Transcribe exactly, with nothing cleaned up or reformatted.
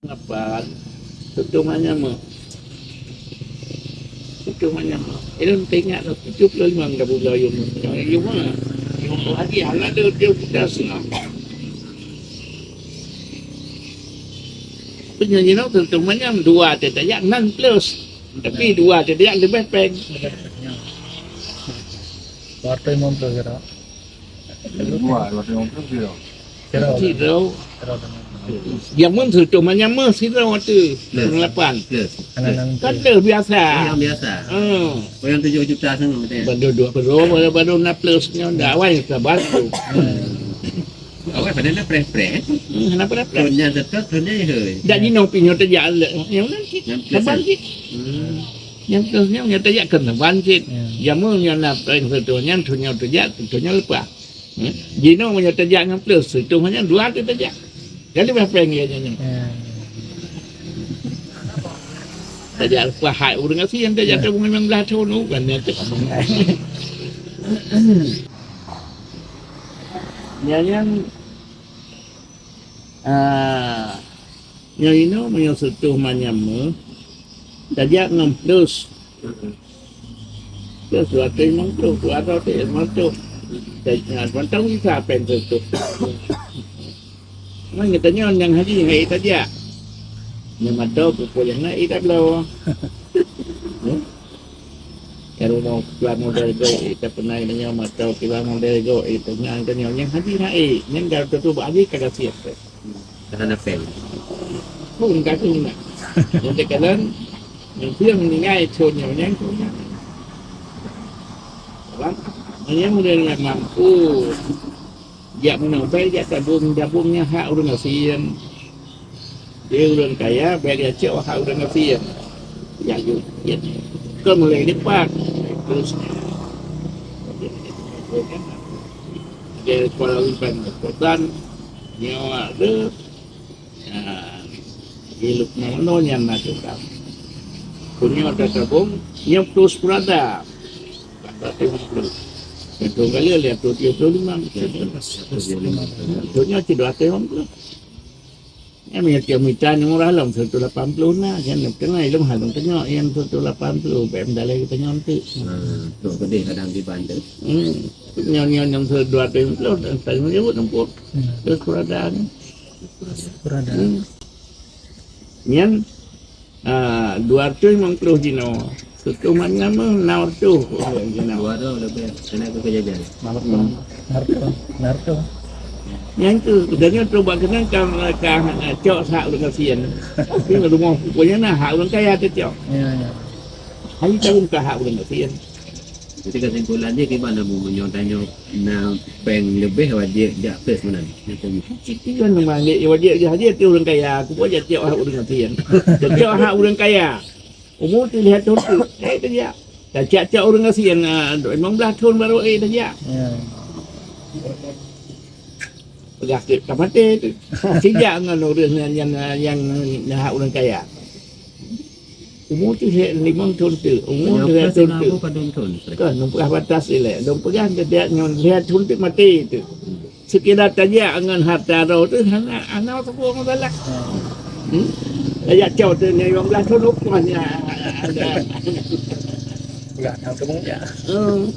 Lapan, tutup manyam meuh. Tutup manyam meuh. Ilôn teuingat lom, tujoh ploh limong ka bulan yum. Yum meuh. Yum meuh lagi, hana ada dia kita senang. Peunyoe jinoe tutup manyam, dua teutajak, enam plus. Tapi dua teutajak leubeh peng. Dua ratus lima puluh kira. Dua, dua ratus lima puluh kilo. Kira. Sidroe. Kira dengan. Jameun seutuh manyam meuh sidroe tu. Plus. Lapan. Plus. Anak-anak. Kan tu biasa. Yang biasa. Hmm. Oh, yang tujuh juta sana, katanya. Baru dua puluh, baru, baru enam plus nyoe dah awai sabar tu. Awai padahal dah preh-preh. Hmm, kenapa dah preh? Tahun yang tetap, tahun yang, hei. Dak jinoe pih nyoe teuh jak lé. Yang mana sih? Enam plus. Sabar sih. Hmm. Yang terus nyoe, nyoe teuh jak keunan ban cit. Ya. Jameun nyoe na peng seutuh nyan, tu nyoe teuh jak, tu nyoe leupah. Hmm? Jinoe meunyoe teuh jak ngon plus, seutuh nyan dua teuh teuh jak. Jadi bah peng ya nyoe. Ya. Teuh jak leupah hai ureueng gasien, teuh jak. Ya. Teuh limong belas thon, oh, kan nyan teuh. Nyan, nyan, ah, Nyoe inoe meunyoe seutuh manyam meuh, tajak ngon plus. Plus dua ratus lima puluh, dua ratus lima puluh. Tajak, mantong bisa peng seutuh. Ngon geutanyoe nyang haji hai tajak. Nyang mantong pukul nyang na ita bloe. Ya. Ka rumoh kiban model go, eh, ka peureunah geutanyoe mantong kiban model go, eh, peureunah geutanyoe nyang haji na, eh, nyang ka teutuba haji ka gasien. Ka hana peng. Pun ka keuh na. Nyang teukalon, nyang peue meuninggai thon nyoe nyang keuh na. Abang, nyang model nyang mampu. Jak meunoe, bèk jak tabong, tabong nyan hak ureueng gasien. Di ureueng kaya, bèk jak cok hak ureueng gasien. Jak jeuet, jeuet. Kon mulai dipat. Terus. Di Kuala Lumpur, Kuantan, nyoe ada. Ya, di Lukman nyan na tukang. Punya ada tabong, nyoe terus pun ada. Empat ratus lima puluh. Yang tu kali lihat tu tiga puluh lima. Dunia cuma dua ratus lima puluh. Ya, minyak tiap mita ni murah lah, seratus lapan puluh na. Yang tengah ilmu halung tengok, yang seratus lapan puluh, B M Dalai kita nyontik. Hmm, tu gede kadang di Banten. Hmm, yang, yang, yang dua ratus lima puluh, dan tadi menyebut nampak. Hmm. Terus pun ada ni. Pun ada. Hmm. Nyan, ah, dua ratus lima puluh jinoe. Seutuh manyam meuh, enam ratus jinoe. Dua ratus lebih, kena ke jajan. Narto. Hmm. Narto. Narto. Nyan tu, dan nyan tu bak keunan ka, ka, ah, cok hak ureueng gasien. Tapi rumoh pokoknya na hak ureueng kaya teucok. Ya, ya. Hai tahu ka hak ureueng gasien. Jadi kesimpulan dia gimana, Bu, meunyoe tanyoe na peng leubeh wajéb jak plus meunan? Siti kan memang wajéb, wajéb jak haji tu ureueng kaya. Aku buat jak tiok hak ureueng gasien. Tiok hak ureueng kaya. Umur tu lihat tu, eh, tu jak. Dah cak-cak ureueng gasien, ah, lima belas thon baru, eh, dah jak. Ya. Peugah tu ka maté tu. Sijak ngon ureueng nyang, nyang, nyang, nyang hak ureueng kaya. Umur tu lhèe limong thon teuk, umur lhèe thon teuk. Kan, lôn peugah batas ilèe. Lôn peugah keu tiep nyoe lhèe thon teuk maté teuk. Seukira tajak ngon harta droe tu hana, hana saboh masalah. Hmm? Tajak cok tu limong belas thon, oh, hana ada. Peugah nyang teumu ya. Hmm.